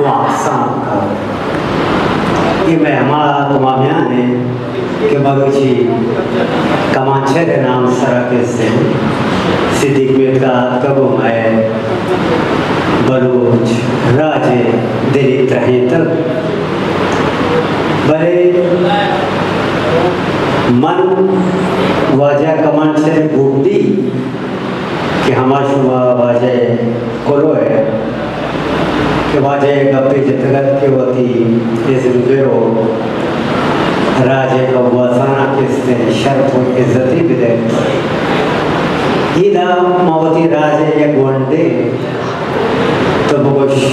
آسان کار۔ اے مئے ہما کمامیان انت کہ مروچی کمانچر ءِ نام سرا کہ استیں صدیق میتگ ءَ آتکگ ءُ مئے بلوچ راج ءِ دل ءَ ترہینتگ۔ بلے من واجہ کمانچر ءِ گڈی کہ ہما شما واجہ ءِ کلوہ ءَ کہ واجہ ءَ گپے جتگ ات کہ وتی ازم برو راج ءِ کواساناں کہ استیں شرپ ءُ عزتے بدئے۔ ادا ما وتی راج ءِ یک گونڈیں تو بگوش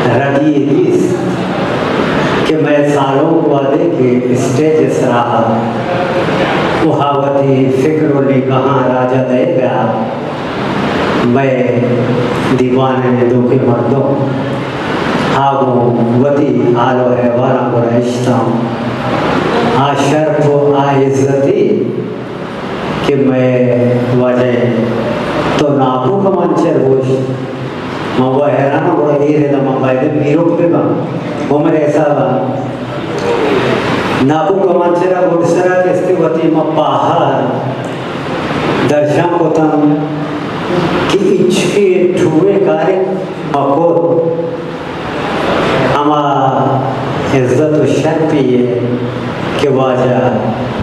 ردی یے نیست کہ مئے سالونک وہدے کہ اسٹیج ءِ سرا ات ءُ آ وتی فکر ءُ نگاہاں راج ءَ دئیگ ءَ ات، مئے دیوان ءِ نندوکیں مردم آ گوں وتی حال ءُ احوالاں گڑا اشتاں۔ آ شرپ ءُ آ عزتے کہ مئے واجہ ءَ تو ناکو کمانچر گوشت، من وا حیران آں، گڑا اے ردا من باید پیرک بہ باں عمر ءِ حساب ءَ۔ ناکو کمانچر ءَ گڈسرا کہ استی وتی ما پاہر درشان کتاں کہ اچکے ٹوئے کارے ما کت۔ ہما عزت ءُ شرپے کہ واجہ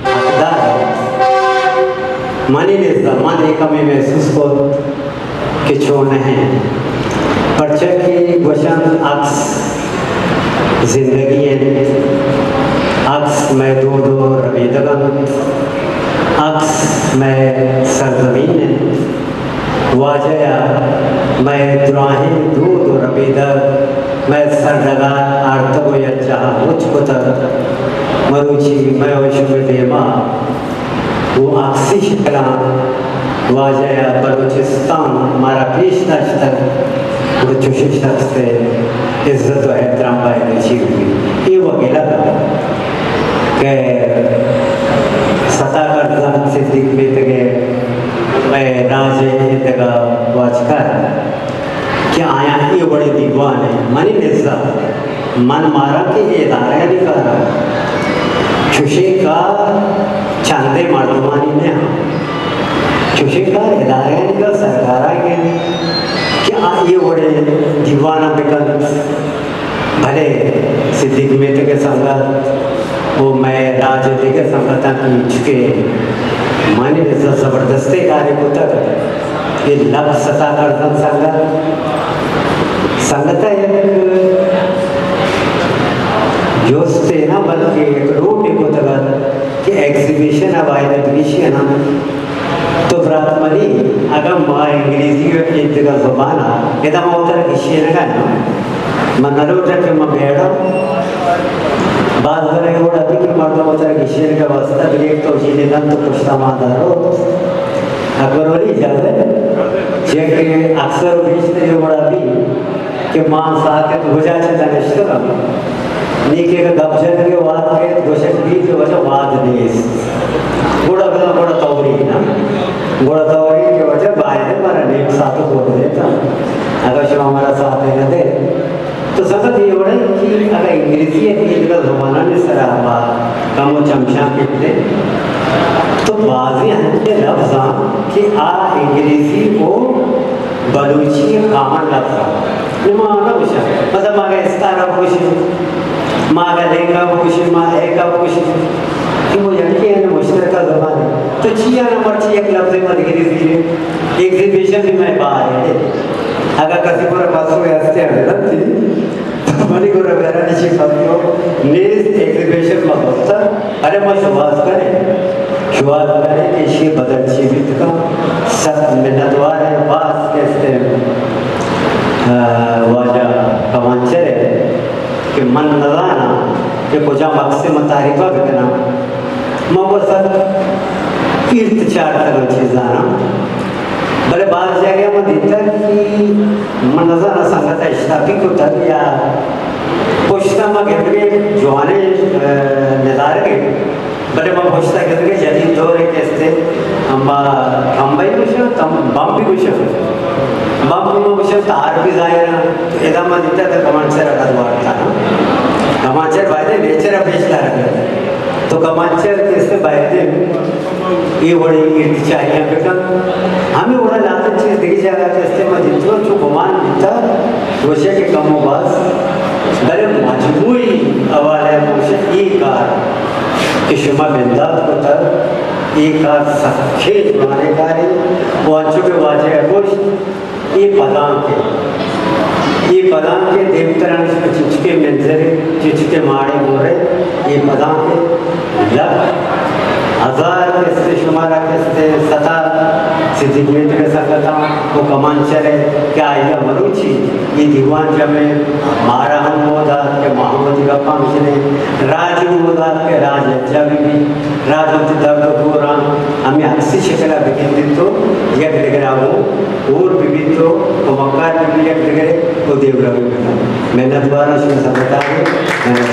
حقدار انت۔ منی نزا من اے کمے محسوس کت کہ چو نہ انت، پرچا کہ گوشنت عکس زندگی انت، عکس مئے دود ءُ ربیدگ انت، عکس مئے سرزمین انت۔ واجہ ءَ مئے دراہیں دود ءُ ربیدگ، مئے سرڈگار آرتگ ءُ یک جاہ ءَ مچ کتگ۔ مروچی مئے ءُ شمئے دیما گوں عکسی شکلاں واجہ ءَ بلوچستان مارا پیش داشتگ، گڑا چوشیں شخص ءِ عزت ءُ احترام باید چی بہ بیت؟ اے وَ گلگ انت کہ ستا کرزن صدیق میتگ ءِ مئے راج ءِ ایدگہ واجکار کہ آیاں اے وڑیں دیوان ءَ منی نزا من مارا کہ اے ادارہانی کار ءَ چوشیں کار چندے مردمانی نہ انت، چوشیں کار ادارہانی کار، سرکار ءِ کہ آ اے وڑیں دیوان ءَ بکنت۔ بلے صدیق میتگ ءِ سنگت ءُ مئے راج ءِ دگہ سنگتاں کہ چکے منی نزا زبردستیں کارے کتگ۔ اے لب ستا کرزن سنگت، سنگت ءَ یک جستے نہ بلکہ یک لوٹے کتگ ات کہ ایگزیبیشن ءَ باید ات گیشی انت۔ تو برات منی، اگاں ما انگریزی ءُ ایدگہ زبان ءَ ادا ما وترا گیشینگ ءَ نہ، من نہ لوٹاں کہ من بیڑاں۔ باز برے وڑ ابی کہ مردم وترا گیشینگ ءِ واسطہ بریک تو جینے دنت تو پشتا ما دارو۔ اکبر ولی اجازت ہے؟ چیئے کہ اکثر و بیشتر یہ وڑ ابی کہ ما ساعت گوجا چہ نشتگاں۔ نیکہ کہ گپ جنگ ءِ وہد کئیت، گوشگ بیت کہ واجہ وہد نیست۔ گڑا بزاں گڑا توری نا۔ گڑا توری کہ واجہ باید ہے مارا نیم ساعت پور دیتا۔ اگر شما ہمارا ساعت نہ دے تو سبب یہ وڑا کہ اگر انگریزی ءِ ایدگہ زبانانی سرا ما کم و چمشانکے بدے تو بازیں انچیں لبزاں کہ آ انگریزی و بلوچی ءِ کامن لبزاں۔ نی ما نہ گوشاں۔ مثلاً ما اگہ استارہ بگوشیں، ما اگہ لینگا بگوشیں، ما ایکا بگوشیں، کہ وہ یکے ہیں مشترکہ زبان ہے۔ تو چیا نہ مرچی یک لفظے ما دگری زیریں، ایگزیبیشن بھی میں باہر ہے۔ اگہ کسی پر پسو ہستے ہیں، غلطی۔ منی گورا بیرانی چی پسو نیست، ایگزیبیشن ما بستہ۔ ارے ما شوہاز کریں، شوہاز کریں کہ ایشی بدل چی بیت کن۔ سخت منتوار ہیں، باز کستے، آ، واجہ کمانچر ہے کہ من نزاناں کہ کجام عکس من تعریفہ بکناں۔ من وہ سخت پیرت چارتگاں چیزاناں۔ بلے باز جاگہ من دیتگ کہ من نزاناں سنگت اشتاپی کتگ یا پشتا ما گندگے جوانیں، آ، ندارگے۔ بلے ما پشتا گندگے جدید دور ءِ کہ استے ہما تمبئی گوشاں، تم-، بمبی گوشاں۔ بمبی ما تار بھی ظاہر ہے، تو ادا ما دیتا تھا کمانچر اڈا دوارتا نا۔ کمانچر بایدے نیچر ءَ پیش دارگ۔ تو کمانچر کستے بایدے اے وڑیں ارتچاریاں بکن۔ ہمے وڑا لازم چیز دگہ جاگہ کستے ما دیتو چو گمان بیتا، گوشے کہ کم و باز، بلے مجموعی حوالہ ءَ گوشے اے کار کہ شما بندات کتگ، اے کار سکیں جوانیں کارے۔ و انچو کہ واجہ ءَ گوشت، اے پدانک ءَ، اے پدانک ءَ دیمترانی شما چنچکیں منظرے، چنچکیں ماڑے گورے، اے پدانک ءَ لک ہزار کستے شمارا کستے ستا صدیق میتگ ءِ سنگتاں و کمانچر ءَ کہ آئی ءَ مروچی اے دیوان جمع ءَ مارا ہم موہ دات کہ ما ہم وتی گپاں بجنیں، راج ءَ موہ دات کہ راج یکجا بہ بیت۔ راج وتی درد و گوراں ہمے عکسی شکل ءَ بگندیت و یک دگرا گوں ہور ببیت و کمکار ببیت یک دگرے و دیمروی بکنت۔ منت واراں شمئے سنگتاں۔ منت۔